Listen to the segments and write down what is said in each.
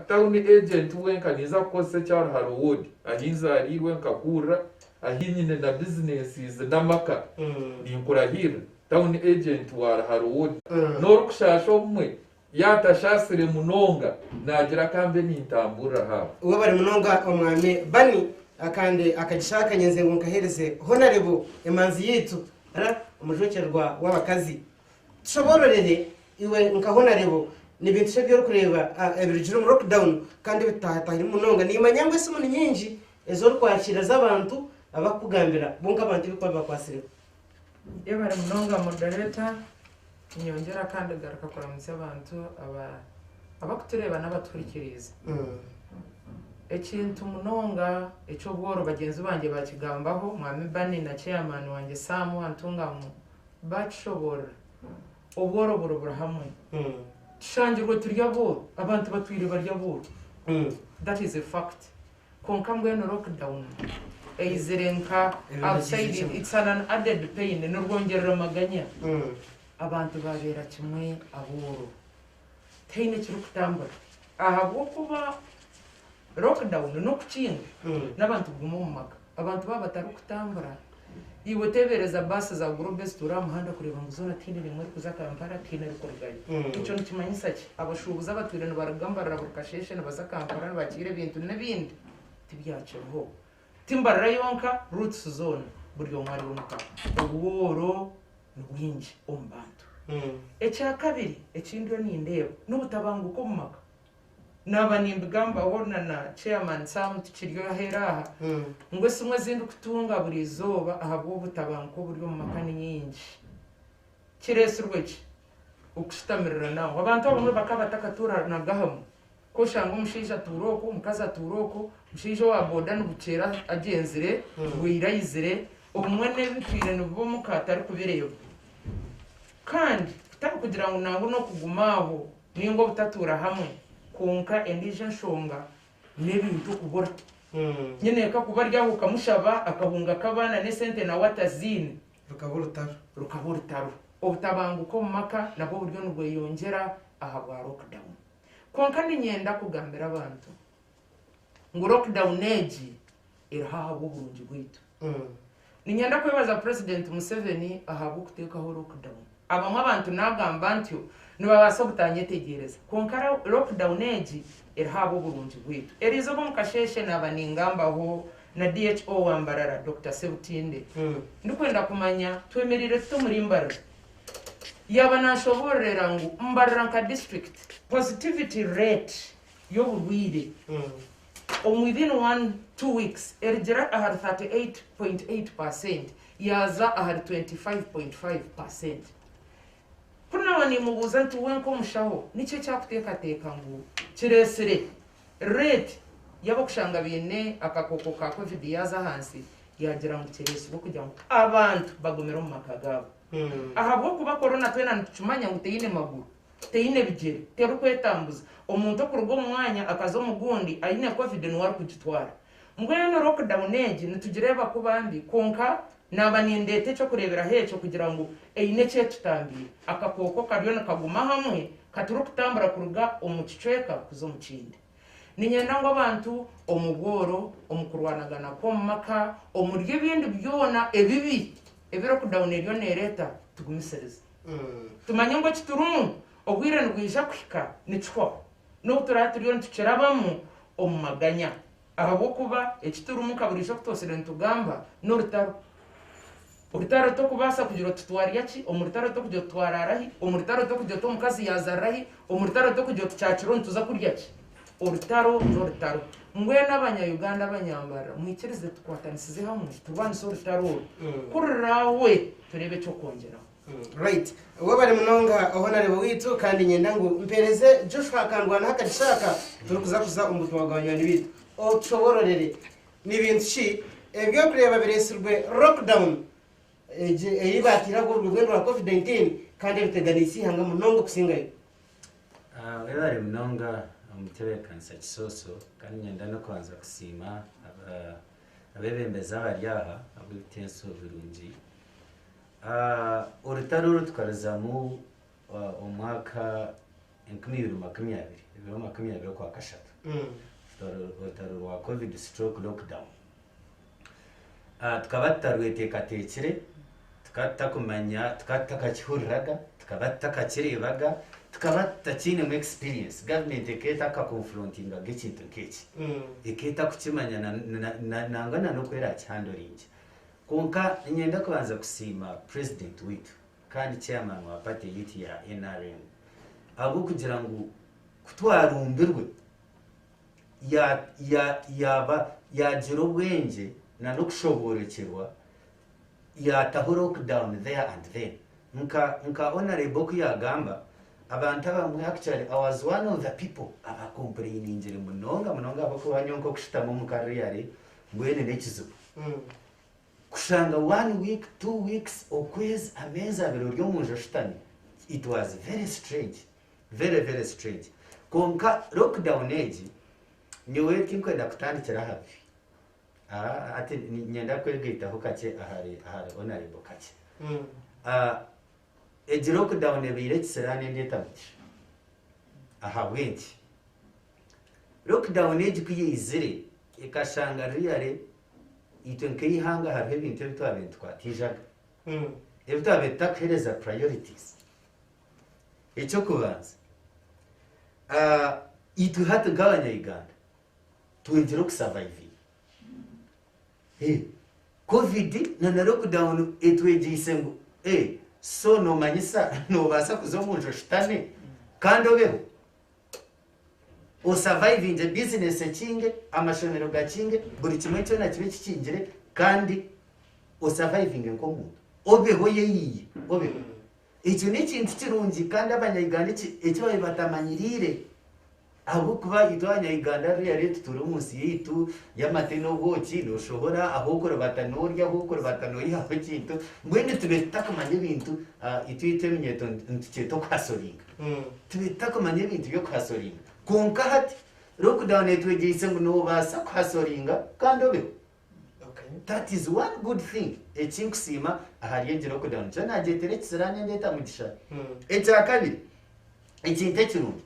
Town agent wenka ninza kukozesa ekya Ruharo ward ahi nzariirwe nkakurra ahi nyine na businesses n'amaka ninkurahirira town agent wa Ruharo ward n'orikushaasha obumwe yaatashaasire munonga naagira ka mbe nintamburiraho aho. Webare munonga omwami Bunny akandi akagisha akanyenze ngu nkahereze Honarebo emanzi yaitu omujwekyerwa wabakazi. Tushoboororere, iwe nka Honarebo, ni bintu ki ebi orikureeba ebirugire omu lockdown kandi ebitutahatahiremu munonga? Niimanya ngu esimu ni nyingi ezi orikwakiira z'abantu abakukugambira bo nk'abantu ebirikuba bibakwatsireho. Yebare munonga moderator, ninyongyera kandi garuka kuramutsya abantu abakutureeba n'abatuhurikiriize. Ekintu munonga eky'obworo bagyenzi bangye bakigambaho, Mwami Bunny na chairman wangye Sam wa Ntungamo, Baakishoboorora. Obworo buri buri hamwe. Tushangirwe turi abooro. Abantu batwire bari abooro. That is a fact. Kwonka mbwenu lockdown eizire nka outside, it's an added pain, nirwongyerera maganya. Abantu baabeera kimwe abooro. Tihaine ekirikutambura ahabw'okuba lockdown n'okukinga n'abantu kuguma omu maka. Abantu baaba batarikutambura, iwe teebereza baasi za Global ezituura aha muhanda kureeba ngu zoona tihaine n'emwe erikuza Kampala, tihaine erikurugayo. Ekyo nikimanyisa ki? Abashuubuzi abatwire nibaruga Mbarara buri kasheeshe nibaza Kampala nibakiira ebintu n'ebindi, tibyakiriho. Ti Mbarara yonka, routes zoona buri omwe ari omuka. Obworo ni bwingi omu bantu. Ekyakabiri eki ndiyo nindeeba n'obutabanguko omu maka. Naaba nimbigambaho na na chairman Sam tukiri aheeru aha, ngu esimu ezi ndikutunga buri izooba ahabw'obutabanguko oburi omu maka ni nyingi. Kireetsirwe ki? Okushutamirirana aho. Abantu abamwe bakaba batakatuuranaga hamwe. Ku oshanga omushaija atuura oku, omukazi atuura oku, omushaija owa boda nibukyera agyenzire, bwire aizire, obumwe n'ebitwire nibiba omuka tarikubireeba. Kandi kutari kugira ngu nangwa n'okuguma aho Nainga obutatuura hamwe. Kwonka endiijo enshonga n'ebintu okubura. Nyineeka kuba ari aho okamushaba akahunga k'abaana n'esente nawe ataziine. Rukaba orutaro. Rukaba orutaro. Obutabanguko omu maka nabwo buriyo nibweyongyera ahabwa lockdown. Kwonka niinyenda kugambira abantu ngu lockdown egi eriho ahabw'oburungi bwaitu. Niinyenda kwebaza Purezidenti Museveni ahabw'okuteekaho lockdown. Abamwe abantu naagamba ntyo nibabaasa obutanyetegyereza kwonka lockdown egi eriho ahabw'oburungi bwaitu. Eriizooba omu kasheeshe naaba ningambaho na DHO wa Mbarara, Dokita Sebutinde ndikwenda kumanya twemereire tuta omuri Mbarara. Yaaba naashoboororera ngu Mbarara nka disiturikiti, positivity rate y'oburwaire omu within one, two weeks erigira ahari 38.8% yaaza ahari 25.5%. Ku naaba niimubuuza nti we nk'omushaho niki ekyakuteekateeka ngu kireetsire rate y'abarikushanga baine akakooko ka Covid yaaza ahansi, yaagira ngu kireetsirwe kugira ngu abantu bagumire omu maka gaabo. Ahabw'okuba corona twena nitukimanya ngu teine maguru. Teine bigyere, terikwetambuza. Omuntu okuruga omu mwanya akaza omu gundi aine covid niwe arikugitwara. Mbwenu lockdown egi nitugireeba kuba mbi kwonka naaba nindeeta eky'okureeberaho ekyo kugira ngu eine eki etutambiire. Akakooko kariyo nikaguma hamwe katurikutambura kuruga omu kicweka kuza omu kindi. Niinyenda ngu abantu omu bworo, omu kurwanagana kw'omu maka, omuri ebindi byona ebibi ebi lockdown eriyo neereeta tugumisirize. Tumanye ngu eki turimu obwire nibwija kuhika nikihwaho, n'obu turaabe turiyo nitukirabamu omu maganya. Ahabw'okuba eki turimu nka buriijo oku twosire nitugamba, n'orutaro. Orutaro tokubaasa kugira oti twarya ki, omu rutaro tokugira oti twaraara hi, omu rutaro tokugira oti omukazi yaazaarira hi, omu rutaro tokugira oti kyakiro nituza kurya ki. Orutaro n'orutaro. Mbwenu abanya Uganda abanyambarira mwikirize tukwatanisize hamwe turwanise orutaro oru. Ku ruraahwe tureebe eky'okwongyeraho. Right. Webare munonga Honarebo waitu kandi nyenda ngu mpereze Joshua Kandwanaho akagisha aka turikuza kuza omu butumwa bwa banywani baitu. Otushobororere ni bintu ki ebi orikureeba bireetsirwe lockdown egi ei baataire ahabw'oburyo bw'endwara ya Covid 19 kandi ebiteganiise eihanga munonga okusingayo. Webare munonga omutebeekanisa Kisooso kandi niinyenda n'okubanza kusiima abeebembezi abari aha ahabw'ebitenso birungi. Orutaro oru tukaruzamu omwaka. 2020, ebiro 20 Okwakashatu, orutaro rwa Covid stroke lockdown. Tukaba tutarweteekateekire, tukaba tutakumanya, tukaba tutakakihuriraga, tukaba tutakakireebaga, tukaba tutakiinemu experience. Gavumenti ekaba etakakonfurontingaga ekintu nk'eki. Ekaba etakukimanya nangwa na n'oku eraakihandoringye. Kwonka niinyenda kubanza kusiima Purezidenti waitu kandi chairman wa party yaitu ya nrm ahabw'okugira ngu ku twarumbirwe, yaaba yaagira obwengye na n'okushoboorokyerwa yaataho lockdown there and then. Nka nka Honourable oku yaagamba, abantu abamwe actually I was one of the people abakompureyiningyire munonga munonga ahabw'okuba nyowe nk'okushutama omu ka really mbwenu n'ekizibu. Kushanga one week, 2 weeks, okwezi, ameezi abiri ori omunju oshutami, it was very strange. Very very strange. Kwonka lockdown egi nyowe tinkwenda kutandikira aha bibi. Hati niinyenda kwegaitaho kakye ahari ahari Honourable kakye. Egi lockdown ebaire ekisiraani endeeta mugisha. Ahabw'enki? Lockdown egi ku yaizire ekashanga really itwe nk'eihanga hariho ebintu ebi twabaire nitukwatiijaga, ebi twabaire tutakuheereza priorities. Eky'okubanza, itwe hati nk'abanya-Uganda twegire okusavayivinga. Covid na na lockdown etwegyeise ngu so noomanyisa noobaasa kuza omu nju oshutame kandi obeho? Osavayivingye, bizinesi ekinge, amashomero gakinge, buri kimwe kyona kibe kikingire kandi osavayivinge nk'omuntu. Obeho oyeyiiye, obeho. Ekyo n'ekintu kirungi kandi abanya-Uganda eki eki baabaire batamanyiriire ahabw'okuba itwe abanya-Uganda really tutuura omu nsi yaitu y'amate n'obwoki, nooshohora ahu okuribata noorya, ahu okuribata noihaho ekintu, mbwenu tube tutakumanya ebintu itwe itwe eminyeeto nitukyeta okuhasoringa. Tube tutakumanya ebintu by'okuhasoringa. Kwonka hati lockdown etwegyeise ngu noobaasa kuhasoringa kandi obeho. That is one good thing eki nkusiima ahari egi lockdown. Nikyo naagyetera ekisiraani endeeta mugisha. Ekya kabiri, ekintu ekirungi,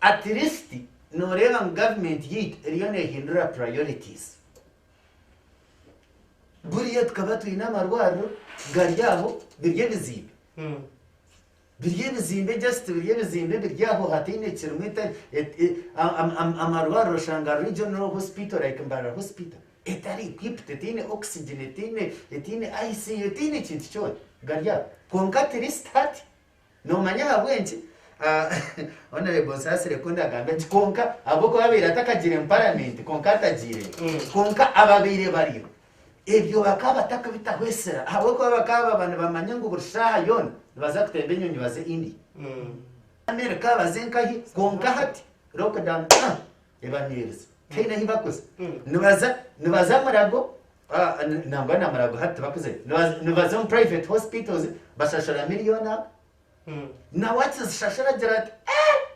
at least nooreeba ngu gavumenti yaitu eriyo neehindura priorities. Buriya tukaba twine amarwariro gari aho biri ebizimbe. Biri ebizimbe just biri ebizimbe biri aho hataine kirimu amarwariro oshanga regional hospital like Mbarara hospital etari equipped etaine oxygen etaine etaine ICU etaine kintu kyona gari aho kwonka at least hati nomanya ahabw'enki Honourable nsaasire ku ndagamba eki kwonka ahabw'okuba abaire atakagiire mu parliament kwonka atagiireyo kwonka ababaire bariyo Ebyo bakaba batakubitahwesera ahabw'okuba bakaba baba nibamanya ngu buri shaaha yoona nibaza kutemba enyonyi baze India, America, baze nkahi. Kwonka hati lockdown ah, ebamiirize tihaine ahi bakuza. Nibaza nibaza Murago, ah, nangwa na Murago hati tibakuzayo. Nibaza nibaza omu private hospitals bashashura million aga. Nawe akizishashura agira ati, eh!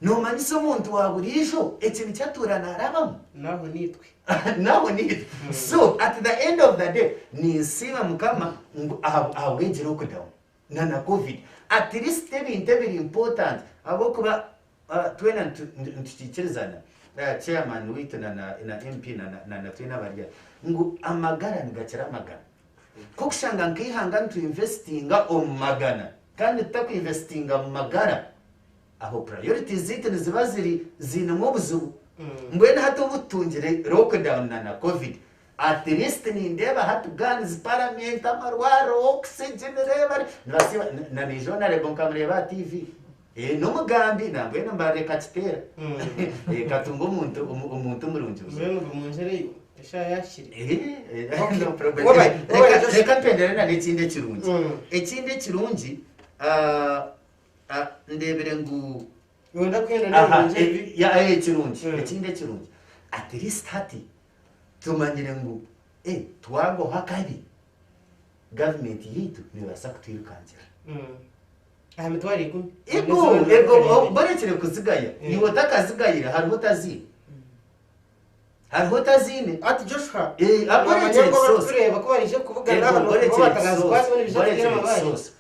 Noomanyisa omuntu wa buriijo eki nikyo atuura naarabamu? Naho naitwe. Naho naitwe. So at the end of the day ninsiima Mukama ngu ahabw'egi lockdown na na covid at least ebintu ebiri important ahabw'okuba twena nitukiikirizana chairman waitu na na MP na na twena abari aha ngu amagara nigakira amagana. Nk'okushanga nk'eihanga nituinvestinga omu magana kandi tutakuinvestinga mu magara Aho priorities zaitu niziba ziri ziinemu obuzibu. Mbwenu hati obu tutungire lockdown na na covid, at least nindeeba hati guns, parliament, amarwariro, oxygen, reeba nibasiiba na naija honourable nkamureeba aha TV. Eh n'omugambi nambwenu mbarire kakiteera. Eh katunga omuntu omuntu murungi buzima. Mbwenu ngu mwongyereyo eshaaha yahikire. Eh, Okay. no problem. Wabari, wabari Reka Joshua. reka mpendere na n'ekindi ekirungi. Ekindi ekirungi ah, Ah, ndebire ngu Wenda kuhenda Aha, n'ebirungi ebi. ya, ekirungi ekindi ekirungi at least hati tumanyire ngu eh, twagwaho akabi gavumenti yaitu nebaasa kutwirukangira Aha 100,000. Ego, ego, oh, borekire kuzigaya iwe otakazigayire hariho otaziine hariho otaziine Ati Joshua, Eh, wamanya aborekire ngu ekisoose. abarikutureeba ku baraije kukubugana Ego, hano, borekire bo batakazi ekisoose, kwasi bo nibaija borekire kuteera amabaare. ekisoose.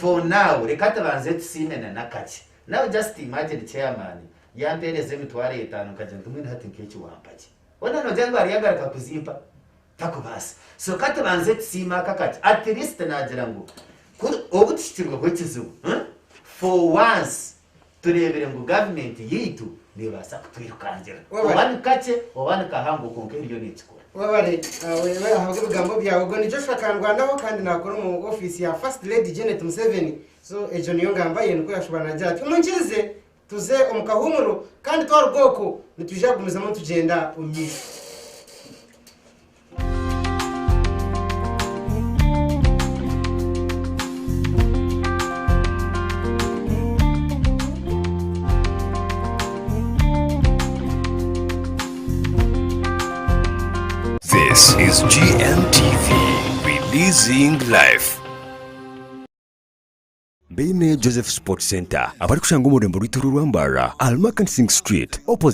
For now, reka tubanze tusiime na n'akakye. Now just imagine chairman yampereza emitwaro etano nkagira nti mbwenu hati nk'eki wampa ki? Hoona noogira ngu aryagaruka kuzimpa? Takubaasa. So ka tubanze tusiime aka akati. At least naagira ngu ku obu tuhikirweho ekizibu, for once tureebire ngu gavumenti yaitu neebaasa kutwirukangira. Oba ni kakye oba ni kahango kwonka eriyo neekikora. Webale webale ahabw'ebigambo byawe. Ogwo ni Joshua Kandwanaho kandi naakora omu ofiisi ya First Lady Janet Museveni. So egyo niyo ngamba ye nikwo yashuba naagira ati munkirize tuze omu kahuumuro kandi twaruga okwo nitwija kugumizamu nitugyenda omu maisho. This is GMTV, releasing life. Mbeine Joseph Sport Centre abarikushangwa omu rurembo rwaitu orwa Mbarara ahari Marketing Street opposite.